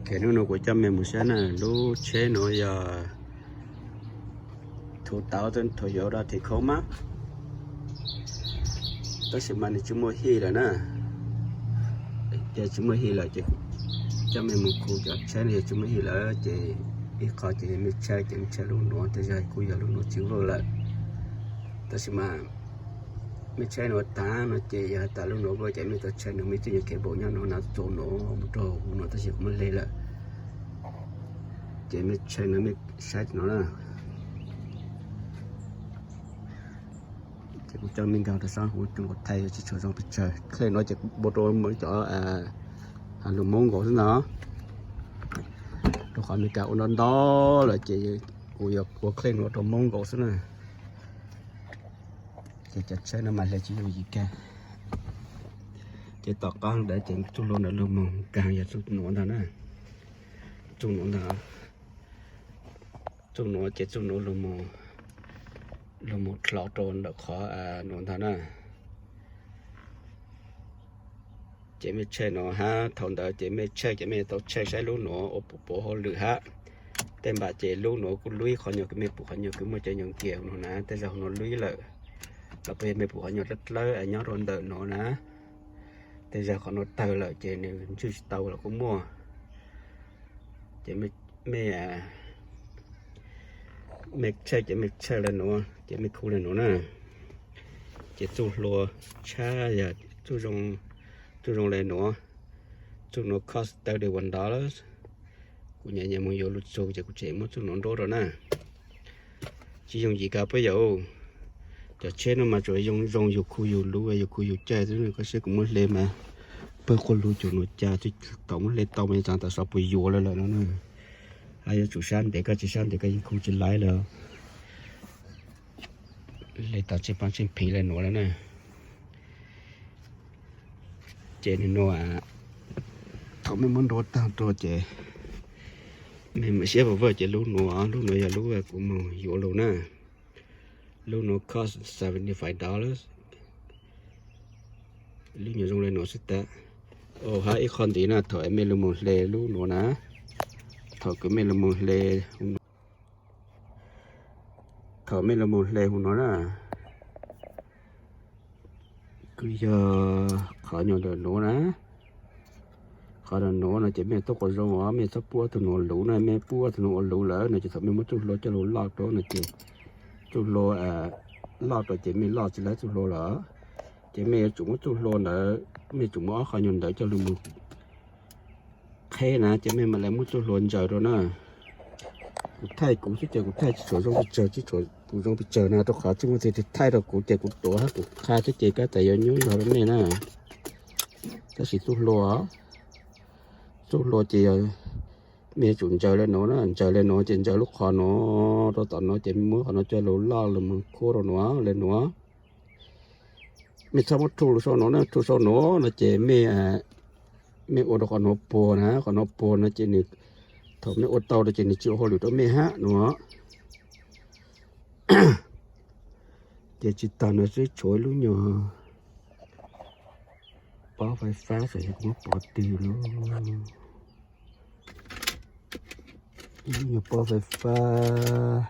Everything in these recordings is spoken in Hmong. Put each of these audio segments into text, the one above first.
Hnub no kuv coj mej mus saib na, lub tsheb nuav yog thu tau thaum yuav ua dog tim khoob mas, tab sis mas nws tsis muaj hij lawm na. Ces tsis muaj hij lawm ces coj mej mus khu cov tsheb no yog tsis muaj hij lawm ces ib qho ces mej tshaj ces mej tshaj lub nuav, tej zag kuj yog lub nuav tsis vwj lawm. Tab sis mas mej tshaj nuav taag no ces yog has tas lub nuav vwj ces mej tau tshaj nuav, mej tseem yuav kev npaum nyob nuav na, txug nuav mus rau huv nuav tab sis kuv muab hle lawm. Ces mej tshaj nuav mej saib no na. Ces kuv coj mej nkaag rau sab huv coom kuv thaij tsis tshua zoo pes tsawg. Clip nuav ces kuv ua rau cov lus Moob nkaus xwb ntag, rau qhov Amelikas ua nto nto lawm ces kuv yuav ua clip nuav rau Moob nkaus xwb na. Ces cov tsheb no mas hle tsis yooj yim kag. Ces tom qab ntawd ces txuj hlua ntawd lug moog kag yog txuj nuav ntag na. Txuj nuav ntag. Txuj nuav ces txuj nuav lug moog dlhau rau ntawm qhov nuav ntag na. Ces mej tshaj nuav hab thaum ntawd ces mej tshaj ces mej tau tshaj saib lub nuav ua puv puv hauj lwm hab. Tej npam ces lub nuav kuj luib qhov nyuag kws mej pum qhov nyuag kws muaj cov nyuag nkias huv nuav na, tej zag huv nuav luib lawm. Los puas yog mej pum qhov nyuag dlawb dlawb nyob rau ntawm nuav na, tej zag qhov nuav tawg lawm ces nws ntswj tsis tau los kuj muaj. Ces mej, mej tshaj ces mej tshaj le nuav ces mej khu le nuav na. Ces txuj hlua tshaj yog txuj zoo le nuav. Txuj nuav cost thirty one dollars. Kuv nyam nyam moog yuav lug txug ces kuv tseem muab txuj nuav nruab rau na. Tsis yooj yim kag puab yawm. Cov tsheb no mas tsuas zoo zoo yug khu yug luv, yug khu yug caij xwb, koj saib kuv muab hle mas pawg quas lug cuag nuav cas, thaum muab hle tau mas tsaam tas sov puas yuav lawm lawm no na. Hab yuav tsum sab ntev, koj tsis sab ntev koj yeej khu tsis laib lawm. Hle tau tsheej paab tsheej phiv le nuav lawm na. Ces nws nuav, thaum mej muab nruab taag rua ces mej mam siab vawj vawj ces lub nuav, lub nuav yog lub kuv moog yuav lug na. Lub nuav cost seventy five dollars. Lub nyuag zoo le nuav xwb tas. Hab ib qho ntxiv na, thaum mej lug moog hle lub nuav na, thaum kws mej lug moog hle, thaum mej lug moog hle huv nuav na, kws yog qhov nyuag ntawm nuav na. Qhov ntawm nuav no ces mej tuab quas zoo os, mej txhob pub ob tug nuav luv na, mej pub ob tug nuav ua luv lawm no ces thaum mej muab txuj hlua coj lug loj rua no ces txuj hlua loj rua ces mej loj tsis laib txuj hlua lawm. Ces mej yuav tsum muab txuj hlua ntawd, mej tsum muab ob qho nyuag ntawd coj lug moog qheb na ces mej mam le muab txuj hlua ntsaws rua na. Kuv thaij kuv xwb ces kuv thaij tsis tshua zoo pes tsawg, tsis tshua kuv zoo pes tsawg na, rau qhov tsis muaj leej twg thaij rau kuv ces kuv tuav hab kuv qha xwb ces kab tas yuav nyuaj nrog rau mej na. Tab sis txuj hlua, txuj hlua ces mej yuav tsum ntsaws le nuav na, ntsaws le nuav ces ntsaws lub qhov nuav rau tom nuav ces muab qhov nuav coj lug loj lug moog khuab rau nuav le nuav. Mej txhob muab rhu lug sau nuav na, rhu sau nuav no ces mej, mej ua rau qhov nuav puag na, qhov nuav puag no ces nws, thaum mej ua tau rua ces nws tsis ua hauj lwm rau mej hab nuav. Ces tsis tag nuav xwb, tshuav ib lub nyuag pob fais fab, xam yog kuv muab pov twg lub, lub nyuag pob fais fab,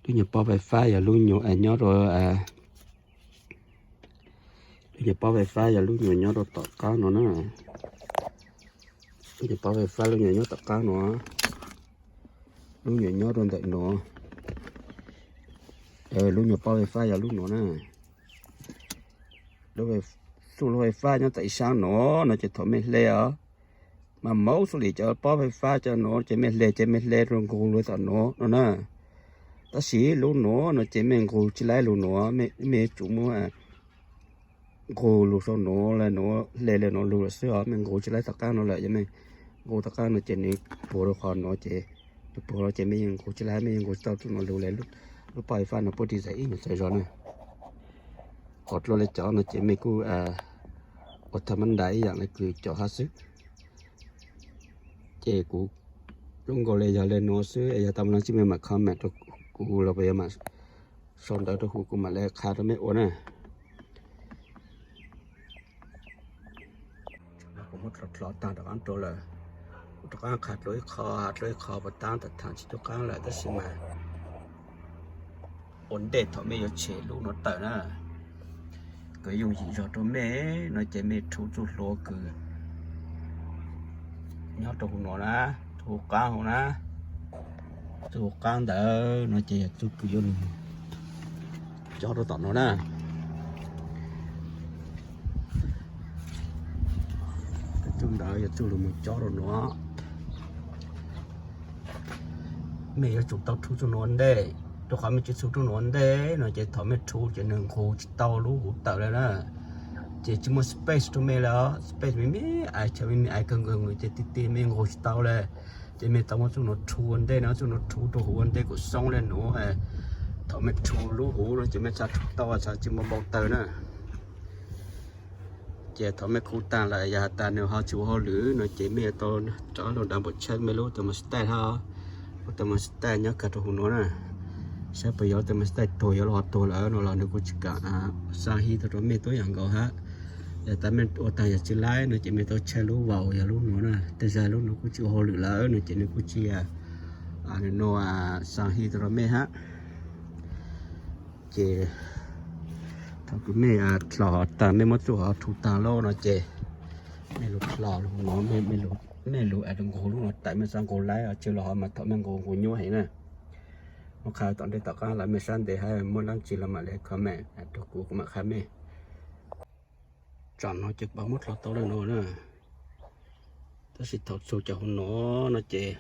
lub nyuag pob fais fab yog lub nyuag nyob rau, lub nyuag pob fais fab yog lub nyuag nyob rau tom qaab no na. Lub nyuag pob fais fab lub nyuag nyob tom qaab no, lub nyuag nyob rau ntawm nuav. Lub nyuag pob fais fab yog lub nuav na. Txuj hlua fais fab nyob tom ib sab nuav no ces thaum mej hle os, mas mostly cov pob fais fab cov nuav ces mej hle ces mej hle rua nqug lug tom nuav no na. Tab sis lub nuav no ces mej nqug tsis laib lug nuav, mej yuav tsum muab nqug lug sau nuav le nuav, hle le nuav lug lawm xwb os, mej nqug tsis laib tom qaab nuav lawm, yog mej nqug tom qaab nuav ces nws puag rau qhov nuav ces, nws puag rau ces mej yeej nqug tsis laib, mej yeej nqug tsis tau txuj nuav lug le. Lub pob fais fab nuav puab design ib nyuag txawv zog na. Qhov dlua le cov no ces mej kuj ua tha mab ntais ib yaam le kws cov hab xwb. Ces kuv lub nkaus le yog le nuav xwb, yog tau mej leej twg mej mam comment rau kuv los puas yog mam sau ntawv rau kuv, kuv mam le qha rau mej ua na. Kuv muab dlhov tag rov qab rua lawm. Rov qaab qha dlua ib qho, ha dlua ib qho puas taab, tam thaam tsis tub qaab lawm, tab sis mas ua ntej thaum mej yuav tshem lub nuav tawm na, kws yooj yim zog rua mej no ces mej rhu txuj hlua kws nyob rua huv nuav na, txuj huv qaab huv na, txuj huv qaab ntawd no ces yog txuj kws yuav lug cob rua tom nuav na. Txuj ntawd yog txuj lug moog cob rua nuav. Mej yuav tsum tau rhu txuj nuav ua ntej, rua qhov mej tsis txhum txuj nuav ua ntej no ces thaum mej rhu ces nwg nqug tsis tau lub huv tawm le na. Ces tsis muaj space rua mej le, space mej me ais, chaw mej me ais kawg nkaus ces ti ti mej nqug tsis tau le. Ces mej tau muab txuj nuav rhu ua ntej no, txuj nuav rhu rua huv ua ntej kuas xoob le nuav. Thaum mej rhu lub huv no ces mej txhad rhu tau, txhad tsis muaj npau taws na. Ces thaum mej khu taag lawm yog has tas nwg ho tsis ua hauj lwm no ces mej yuav tau rov lug double check mej lub thermostat hab. Lub thermostat nyob kag rua huv nuav na, saib puas yog thermostat tuag, yog lub ho tuag lawm no los nwg kuj tsis kam xa heat tau rua mej tuab yam nkaus hab. Yog tas mej ua taag yam tsis laib no ces mej tau check lub valve, yog lub nuav na, tej zag lub nuav kuj tsis ua hauj lwm lawm no ces nwg kuj tsis, nwg nuav xa heat tau rua mej hab. Ces thaum kws mej dlhos taag, mej muab txuj rhu taag lawm no ces mej lug dlhos lug nuav, mej lug nqug lub nuav tawm, mej txhad nqug laib os, tsis los ho mas thaum mej nqug nqug nyuaj heev na. Muab qha tom ntej tom qaab los mej sab ntev hab muaj dlaab tsi los mam le comment rua kuv, kuv mam qha mej. Tsam no ces puas muab dlhos tau le nuav na. Tab sis thaum txug cov huv nuav no ces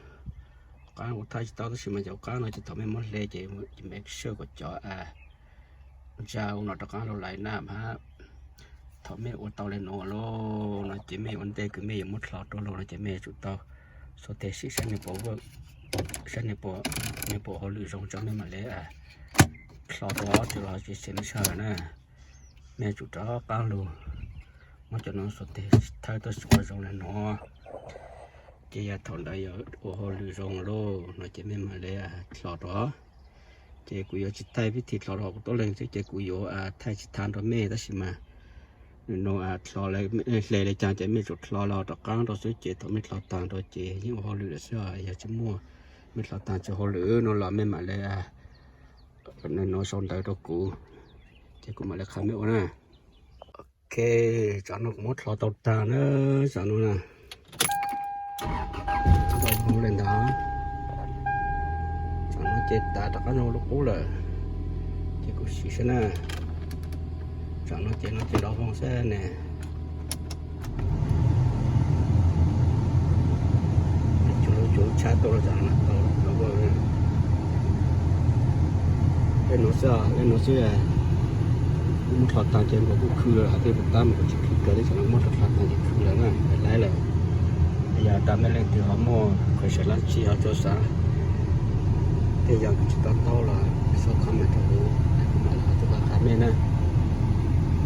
qaab kuv thaij tsis tau, tab sis mas cov qaab no ces thaum mej muab hle ces make sure kom cov ntsa ua no rov qaab lug laim na hab. Thaum mej ua tau le nuav lawm no ces mej ua ntej kws mej yuav muab dlhos rua lug no ces mej yuav tsum tau xuas teg sim saib nwg puas, saib nwg puas, nwg puas hauj lwm zoo tso mej mam le dlhos rua, tsis los tsis xeem mej sab lawm na. Mej yuav tsum rov qaab lug muab cov nuav xuas teg thawb tuaj ua zoo le nuav. Ces yog thaum ntawd yog ua hauj lwm zoo lawm no ces mej mam le dlhos rua. Ces kuv yuav tsis thaij vib thim dlhos rua kuv tuab leeg xwb, ces kuv yuav thaij tsis tag rua mej, tab sis mas nws no dlhos hle le caag ces mej tsum dlhos los rov qaab rua xwb, ces thaum mej dlhos taag rua ces yeej ua hauj lwm lawm xwb. Yog tsis muaj, mej dlhos taag tsis ua hauj lwm no los mej mam le, nws no sau ntawv rua kuv, ces kuv mam le qha mej ua na. Ok, tsam no kuv muab dlhos tau taag na, tsam no na. Tau zoo le ntawd. Tsam no ces tas rov qaab zoo lub qub lawm, ces kuv sim saib na. Tsam no ces no ces nrov vog xwb ne. Cov lub tshab tuaj los tsam no tau nrov vog. Tej nuav xwb, tej nuav xwb. Muab dlhos taag ces nkaus kuj khwb lawm, hais tej puas tab mas kuj tsis khwb kawg, tej tsam no muab dlhos taag ces khwb lawm na, laib lawm. Yog tas mej leej twg ho muaj qhov xav dlaab tsi ho tso xav, tej yam kuv tsis to taub los sau comment rau kuv, kuv mam li ho tuaj qha mej na.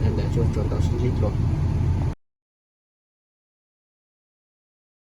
Yog ntawd tsuas tsuas tau sib ntsib dlua.